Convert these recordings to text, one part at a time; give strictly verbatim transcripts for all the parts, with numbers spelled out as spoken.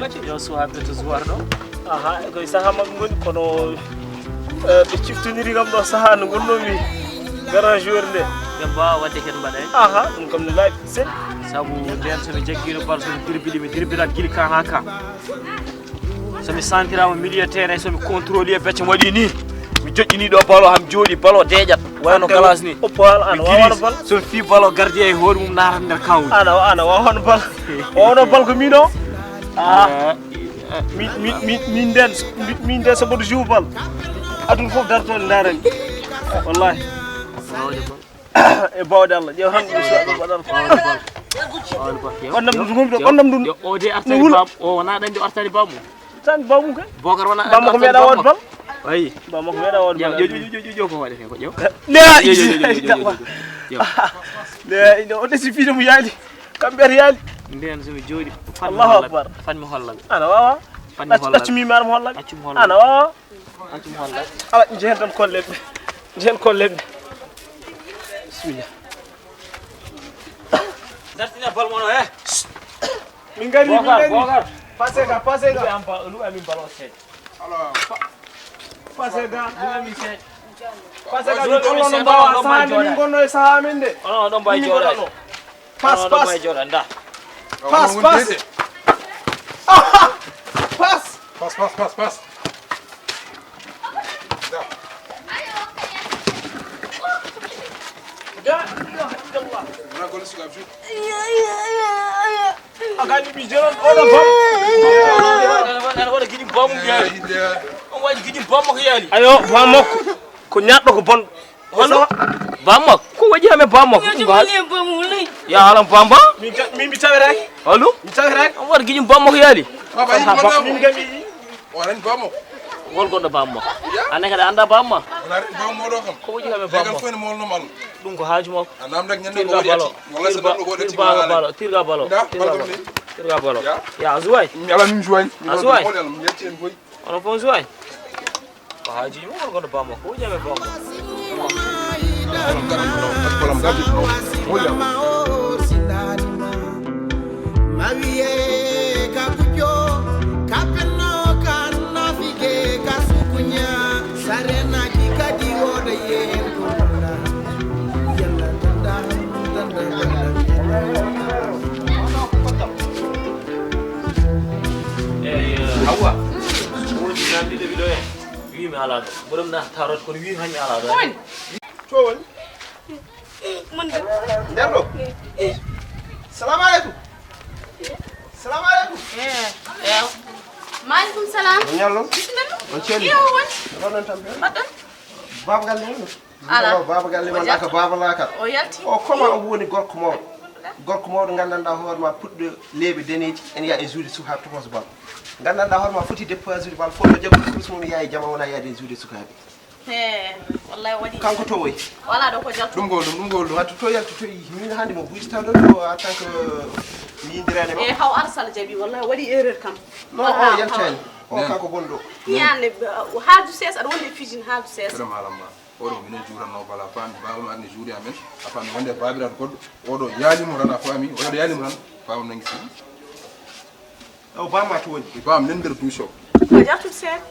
Yo suwaaɓe to suwar ɗo. Aha, e koye sahaa maɓɓe ngoni, kono, eh, ɓe ciftoniri kam ɗo sahaa no ngonnomi grand joueur nde. Ɓe mbaawa waɗde heen mbaɗa heen. Aha, ɗum kam ne laaɓi sel. Sabu ndeen so mi jaggiino bal, so mi dirbili, mi dirbilat gila ka haa ka. So mi sentiraama milieu terrain, so mi contrôle e becce waɗi ni. Mi joƴƴini ɗo bal o, haa mi jooɗi, bal o deeƴat. Wayno galas ni. Oppo hal, ana waawano bal. So mi fii bal o, gardien e hoore mum naata nder kawri. Ana, ana waawano bal. O wano bal ko min o. Ah. Min, min, min, min nden, min, min nden so mboɗo joue bal. Aduna fof darto ne ndaarani. Wallahi. E bawɗe Allah. Ƴeew tan ɗum suwaɓe mbaɗan. Ɓoɗɗam ɗum ɗum ɗo, ɓoɗɗam ɗum. Yo, o de artani bam, o wona ɗan de artani bam. Tan bamum kay. Bokar wona bamum ko meeɗa won bal. Ayi. Bamum ko meeɗa won bal. Ƴeew, ƴeew, ƴeew, ƴeew, ƴeew, ko waɗi ko ƴeew. La ilaha illallah. La ilaha, o desi fiide mo yaali. Kamɓe ar yaali. Mbiyan so mi jooɗi. Allahu akbar. Fan mi holla ɓe. Ana wawa. Fan mi holla ɓe. Accu mi mar mo holla ɓe. Accu mi holla ɓe. Ana wawa. Accu mi holla ɓe. Ala, njehen tan kolleɓe. Njehen kolleɓe. Bismillah. Dartina bal mono, eh. Min ngari, min Bokar, ngari. Bokar. Passé ga, passé ga. Luɓe am ba-, luɓe amin bal o seeɗa. Alors, pa-, passé ga. Luɓe amin seeɗa. Passé ga, min kollono mbawa sahande min gonno e saha amin de. Onon oɗon mbawi jooɗaade. Pas, pas. Oɗon mbawi jooɗaade, nda. Pas, pas. Pas. Pas, pas, pas, pas. Da. La ilaha illallah. Wona golle suka fi. A gani mi jeron oɗo bam. Ana waɗa giɗi bam yaali. On waɗi giɗi bam ko yaali. Ayo, bam makko. Ko ñaɗɗo ko bon. Hono? Bam makko. Ko waɗi hame bam makko? Yo, jumali en bam wulay. Ya halan bam ba? Min ka-, min mi tawiraki. Holu? Mi tawiraki. On waɗi giɗi bam makko yaali. Baba, yi bam. Min gami. O rani bammo. Ngol gonɗo bammo. An ne kadi annda bamma. Wona rani bammo ɗo kam. Ko wuji kam e bammo. Legal fof ne molno mal. Ɗum ko haaju makko. A namdak ñande ko waɗi. Wallahi so ɗum ko waɗi tirga balo, tirga balo. Tirga balo. Ya. Ya Zuway. Mi ala min Zuway. A Zuway. Mi yetti en boy. Ono fon Zuway. Ko haaju mo ngol gonɗo bammo. Ko wuji kam e bammo. Kolam gadi no. Kolam gadi no. Moƴƴa. Ma wiye ka kujo, ka penno, ka nafige, ka sukunya, sarenaji kadi woda yen kula. Yalla danda, danda, danda. Eyi, Hawa. Woni nanndi de wiɗo en. Wi mi ala ɗo. Boɗom na tarot kono wi hani ala ɗo. Woni. To woni. Mon de. Nder ɗo. Salamu aleykum. Salamu aleykum. Eh, eh. Maaleykum salaam. On ñallo? Bisimilla. On ceeli? Iyo, woni. Onon tan ɓe? Mbaɗɗon? Baaba galle mon? Ala. Baba galle mon aka baba lakal. O yalti. O koma o woni gorko mawɗo. Gorko mawɗo nganndanɗaa hoore ma puɗɗo leeɓe daneeji ene yaa e juuɗe sukaaɓe tokos bal. Nganndanɗaa hoore ma foti départ juuɗe bal fof no jaggude kurus mum yaha e jama wona yaade e juuɗe sukaaɓe. He, wallahi waɗi. Kanko to woy? Wala ɗo ko jaltu. Ɗum gol ɗum, ɗum gol ɗum. Wattu to yaltu to yi. Min hannde mo buytata ɗo to en tant que mi yindirani ma. E haw arsal jaɓi wallahi waɗi erreur kam. Non, o yaltani. O kanko gonɗo. Ni an le haaju ses aɗa wonde fijin haaju ses. Kala malam ma. Oɗo minen juuranno bala faami baaba ma arni juuɗe amen. A faami wonde baabiraɗo goɗɗo. Oɗo yaalimo tan a faami. Oɗo yaalimo tan. Baaba nangi sini. O bamma to woni. Bam nen nder duuso. Ko jartum seeɗa.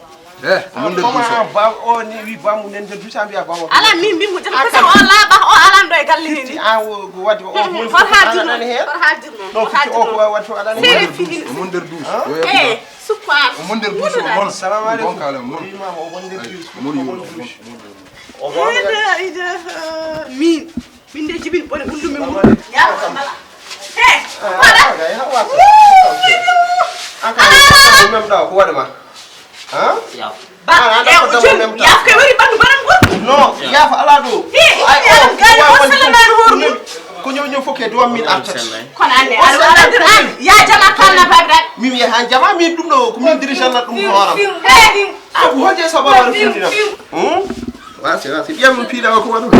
Eh, o mon nder duuso. Bam o ni wi bam nen nder duuso ambiya bam. Ala min mbimo jam ko o laaɓa o alan ɗo e galle heni. An o ko wadi o mon. Hol haadirno? Hol haadirno? No ko o ko wadi o alan. Seeɗa fini. O mon nder duuso. Eh, super. O mon nder duuso. Salamu aleykum. Bon kala mon. Wi ma o mon nder duuso. Mon yuro. O bam. Ida ida min. Min de jibin bone hundu min wuro. Ya ko mala. He. Wala. Même da ko wadi ma. Hein? Ya. Ba. Ya ko jom. Ya ko wari bandu baran ko. No, ya fa ala do. He. Ay o. Ko ñew ñew fokke do min artat. Kon ande ala ala ya jama kalna babra. Min ya han jama min dum do ko min dirigeant na dum horam. He. Ko hoje sabara findina. Hmm? Wasi wasi. Ɓiyam ɗum piiɗa o ko waɗum.